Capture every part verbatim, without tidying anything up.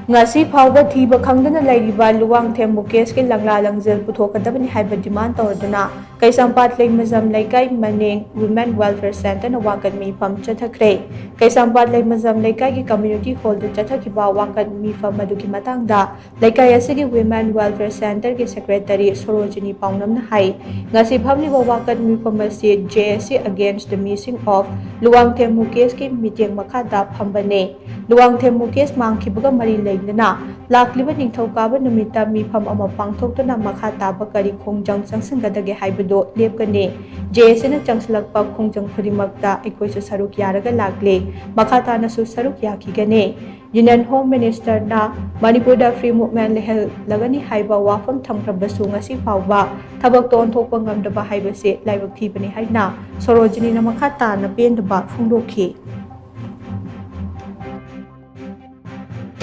ꯉꯁꯤ ꯐꯥꯎꯕ ꯊꯤꯕ ꯈꯪꯗꯅ ꯂꯩꯔꯤꯕ ꯂꯨꯋꯥꯡꯊꯦꯝ ꯃꯨꯀꯦꯁꯀꯤ ꯂꯪꯂꯥ ꯂꯪꯖꯦꯜ ꯄꯨꯊꯣꯛꯀꯗꯕꯅꯤ ꯍꯥꯏꯕ demand ꯇꯧꯔꯗꯨꯅ ꯀꯩꯁꯥꯝꯄꯥꯠ ꯂꯩꯃꯖꯝ ꯂꯩꯀꯥꯏ ꯃꯅꯤꯡ Women Welfare Centreꯅ ꯋꯥꯀꯠ ꯃꯤꯐꯝ ꯆꯠꯊꯈ꯭ꯔꯦ꯫ ꯀꯩꯁꯥꯝꯄꯥꯠ ꯂꯩꯃꯖꯝ ꯂꯩꯀꯥꯏꯒꯤ community hallꯗ ꯆꯠꯊꯈꯤꯕ ꯋꯥꯀꯠ ꯃꯤꯐꯝ ꯑꯗꯨꯒꯤ ꯃꯇꯥꯡꯗ ꯂꯩꯀꯥꯏ ꯑꯁꯤꯒꯤ Women Welfare Centreꯒꯤ secretary ꯁꯣꯔꯣꯖꯤꯅꯤ ꯄꯥꯎꯅꯝꯅ ꯍꯥꯏ, ꯉꯁꯤ ꯐꯝꯂꯤꯕ ꯋꯥꯀꯠ ꯃꯤꯐꯝ ꯑꯁꯤ J S C against the missing of ꯂꯨꯋꯥꯡꯊꯦꯝ ꯃꯨꯀꯦꯁꯀꯤ ꯃꯤꯠꯌꯦꯡ ꯃꯈꯥꯗ ꯐꯝꯕꯅꯦ꯫ ꯂꯨꯋꯥꯡꯊꯦꯝ ꯃꯨꯀꯦꯁ ꯃꯥꯡꯈꯤꯕꯒ ꯃꯔꯤ ꯂꯩꯅꯅ ꯂꯥꯛꯂꯤꯕ ꯅꯤꯡꯊꯧꯀꯥꯕ ꯅꯨꯃꯤꯠꯇ ꯃꯤꯐꯝ ꯑꯃ ꯄꯥꯡꯊꯣꯛꯇꯨꯅ ꯃꯈꯥ ꯇꯥꯕ ꯀꯔꯤ ꯈꯣꯡꯖꯪ ꯆꯪꯁꯤꯟꯒꯗꯒꯦ ꯍꯥꯏꯕꯗꯨ ꯂꯦꯞꯀꯅꯤ꯫ J S Cꯅ ꯆꯪꯁꯤꯜꯂꯛꯄ ꯈꯣꯡꯖꯪ ꯈꯨꯗꯤꯡꯃꯛꯇ ꯑꯩꯈꯣꯏꯁꯨ ꯁꯔꯨꯛ ꯌꯥꯔꯒ ꯂꯥꯛꯂꯤ꯫ ꯃꯈꯥ ꯇꯥꯅꯁꯨ ꯁꯔꯨꯛ ꯌꯥꯈꯤꯒꯅꯤ꯫ Union Home Ministerꯅ ꯃꯅꯤꯄꯨꯔꯗ free movement ꯂꯩꯍꯜꯂꯒꯅꯤ ꯍꯥꯏꯕ ꯋꯥꯐꯝ ꯊꯝꯈ꯭ꯔꯕꯁꯨ ꯉꯁꯤ ꯐꯥꯎꯕ ꯊꯕꯛꯇ ꯑꯣꯟꯊꯣꯛꯄ ꯉꯝꯗꯕ ꯍꯥꯏꯕꯁꯤ ꯂꯥꯏꯕꯛ ꯊꯤꯕꯅꯤ ꯍꯥꯏꯅ ꯁꯣꯔꯣꯖꯤꯅꯤꯅ ꯃꯈꯥ ꯇꯥꯅ ꯄꯦꯟꯗꯕ ꯐꯣꯡꯗꯣꯛꯈꯤ꯫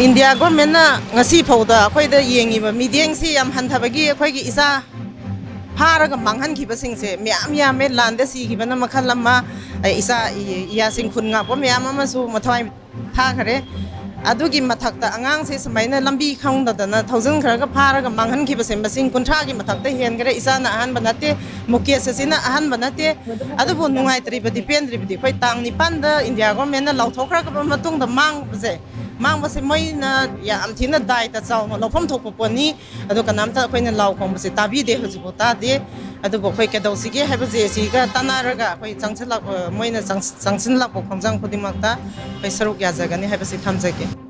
ꯏꯟꯗꯤꯌꯥ ꯒꯣꯔꯃꯦꯟꯅ ꯉꯁꯤ ꯐꯥꯎꯗ ꯑꯩꯈꯣꯏꯗ ꯌꯦꯡꯉꯤꯕ ꯃꯤꯠꯌꯦꯡꯁꯤ ꯌꯥꯝ ꯍꯟꯊꯕꯒꯤ ꯑꯩꯈꯣꯏꯒꯤ ꯏꯆꯥ ꯐꯥꯔꯒ ꯃꯥꯡꯍꯟꯈꯤꯕꯁꯤꯡꯁꯦ ꯃꯌꯥꯝ ꯌꯥꯝꯃꯦ꯫ ꯂꯥꯟꯗ ꯁꯤꯈꯤꯕꯅ ꯃꯈꯜ ꯑꯃ, ꯏꯆꯥ ꯏꯌꯥꯁꯤꯡ ꯈꯨꯟ ꯉꯥꯛꯄ ꯃꯌꯥꯝ ꯑꯃꯁꯨ ꯃꯊ꯭ꯋꯥꯏ ꯊꯥꯈꯔꯦ꯫ ꯑꯗꯨꯒꯤ ꯃꯊꯛꯇ ꯑꯉꯥꯡꯁꯦ ꯁꯨꯃꯥꯏꯅ ꯂꯝꯕꯤ ꯈꯪꯗꯗꯅ ꯊꯧꯖꯤꯟꯈ꯭ꯔꯒ ꯐꯥꯔꯒ ꯃꯥꯡꯍꯟꯈꯤꯕꯁꯦ ꯃꯁꯤꯡ ꯀꯨꯟꯊ꯭ꯔꯥꯒꯤ ꯃꯊꯛꯇ ꯍꯦꯟꯈ꯭ꯔꯦ꯫ ꯏꯆꯥꯅ ꯑꯍꯥꯟꯕ ꯅꯠꯇꯦ, ꯃꯨꯀꯦꯁ ꯑꯁꯤꯅ ꯑꯍꯥꯟꯕ ꯅꯠꯇꯦ꯫ ꯑꯗꯨꯕꯨ ꯅꯨꯡꯉꯥꯏꯇ꯭ꯔꯤꯕꯗꯤ, ꯄꯦꯟꯗ꯭ꯔꯤꯕꯗꯤ ꯑꯩꯈꯣꯏ ꯇꯥꯡ ꯅꯤꯄꯥꯟꯗ ꯏꯟꯗꯤꯌꯥ ꯒꯣꯔꯃꯦꯟꯅ ꯂꯥꯎꯊꯣꯛꯈ꯭ꯔꯕ ꯃꯇꯨꯡꯗ ꯃꯥꯡꯕꯁꯦ, ꯃꯥꯡꯕꯁꯦ ꯃꯣꯏꯅ ꯌꯥꯝ ꯊꯤꯅ ꯗꯥꯏꯇ ꯆꯥꯎꯅ ꯂꯧꯐꯝ ꯊꯣꯛꯄ ꯄꯣꯠꯅꯤ꯫ ꯑꯗꯣ ꯀꯅꯥꯝꯇ ꯑꯩꯈꯣꯏꯅ ꯂꯥꯎ ꯈꯣꯡꯕꯁꯦ ꯇꯥꯕꯤꯗꯦ, ꯍꯧꯖꯤꯛꯐꯥꯎ ꯇꯥꯗꯦ꯫ ꯑꯗꯨꯕꯨ ꯑꯩꯈꯣꯏ ꯀꯩꯗꯧꯁꯤꯒꯦ ꯍꯥꯏꯕꯁꯦ ꯁꯤꯒ ꯇꯥꯟꯅꯔꯒ ꯑꯩꯈꯣꯏ ꯆꯪꯁꯤꯜꯂꯛ-, ꯃꯣꯏꯅ ꯆꯪꯁꯤꯜꯂꯛꯄ ꯈꯣꯡꯖꯪ ꯈꯨꯗꯤꯡꯃꯛꯇ ꯑꯩꯈꯣꯏ ꯁꯔꯨꯛ ꯌꯥꯖꯒꯅꯤ ꯍꯥꯏꯕꯁꯤ ꯊꯝꯖꯒꯦ꯫